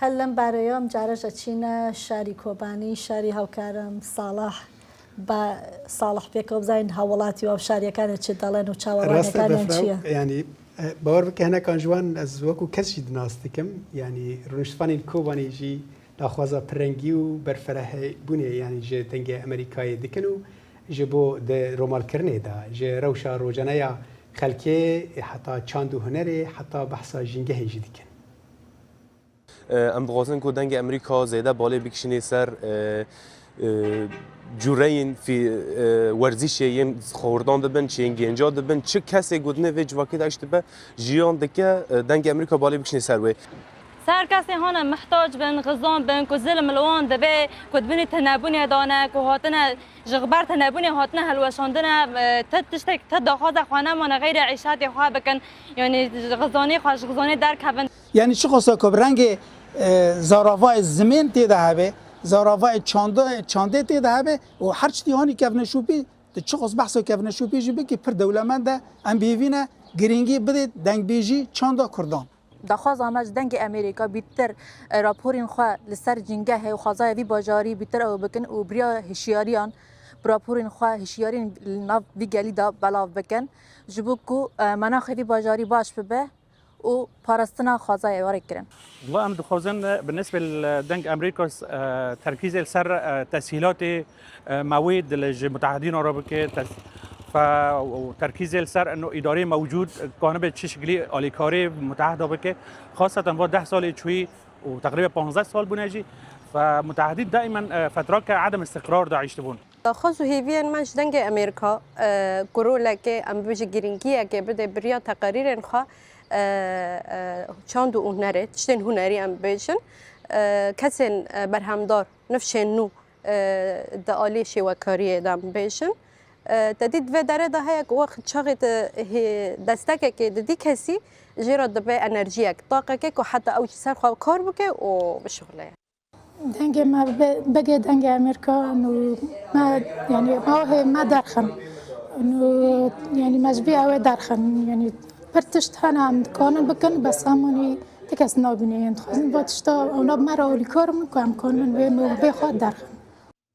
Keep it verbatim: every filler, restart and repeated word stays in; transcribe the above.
هەر لەم بارەیە ئەم جارەش ئەچینە شاری کۆبانی، شاری هاوکارم ساڵح. بە ساڵح پێکەوە بزانین هاوڵاتی و هاوشاریەکانە چی دەڵێن و چاوەڕوانەکانیان چییە. ینی باوەڕ بکە هەنەکان جوان ئەز وەکو کەس جی دناس دکم، ینی ڕونشتفانین کۆبانی ژی داخوازە پرەنگی و بەرفەرەهەی بوونێ، ینی ژێ دەنگێ ئەمریکایێ دکن و ji bo di romalkirinê de ji rewşa rojane ya xelkê heta çand û hunerê heta behsa jîngehê jî dikin. Em dixwazin ku dengê Amerîka zêde balê bikişînê ser cûreyên werzîşê yên xordan dibin, çi yên gênca dibin, çi kesê ku dinê vê civakê de eş dibe jiyan dike, dengê Amerîka balê bikişînê ser wê. Ser kesê hane mihtac bin, xizan bin, ku zilm li wan dibe, ku di binî tenebûnê de ne, ku hatine ji xeber tenebûnê hatine hilweşandine, ti tiştek, ti daxwaza xwe nemane xeyrê îşatê xwe bikin, yanî ji xizanê xwe, ji xizanê derkevin. Yanî çiqasa ku bi rengê zaravayê zimên tê de hebe, zaravayê çandê tê de hebe û her çitî hanî kevneşopî, tu çiqas behsa kevneşopî jî bikî pir dewlemend e, em bi hêvî ne girîngî bidê dengbêjî çanda kurdan. Daxwaza me ji Dengê Amerîka bîtir raporên xwe li ser cîngehê û xwezaya vî bajarî bîtir ew bikin û bi riya hişyariyan bi raporên xwe hişyariyên li nav vî gelî de belav bikin, ji bo ku menaxê vî bajarî baş bibe û parastina xwezaya êvarê kirin. Wela em dixwazin bi nisbê li Deng Amerîka terkîzê li ser teshîlatê mewêd li ji mutehedîna re bike, fe û terkîzê li ser eno îdareyê mewcûd kanibe çi şiklî alîkarî muteheda bike. Xaseten va deh salê çûyî û teqrîbe panzdeh sal bûne jî, fe mutehedî daîmen fetrake edem îstiqrar de îş dibûn. Daxwaz û hêviyên me ji Dengê Amerîka ku roleke em bibêjin girîngiyeke bide bi riya teqerîrên xwe çand û hunerê, tiştên hunerî em bibêjin, kesên berhemdar, nifşên nû di alî şêwekariyê de em bibêjin. Te dît vê derê de heye ku wext çaxê tu destekekê didî kesî, jê re dibe enerjiyek, taqekê ku heta ew ji ser xwe kar bike û bişuxile. Dengê me bigê dengê Amerîka û me, yanî, me wahê me derxin. Û, yanî, me ji vî ew ê derxin. Yanî, pir tişt hene em dikanin bikin, bes hemanî ti kes nabîne. Yanî, dixwazin va tişta ewna bi me re alîkar bin ku em kanibin vê mirovê xwe derxin.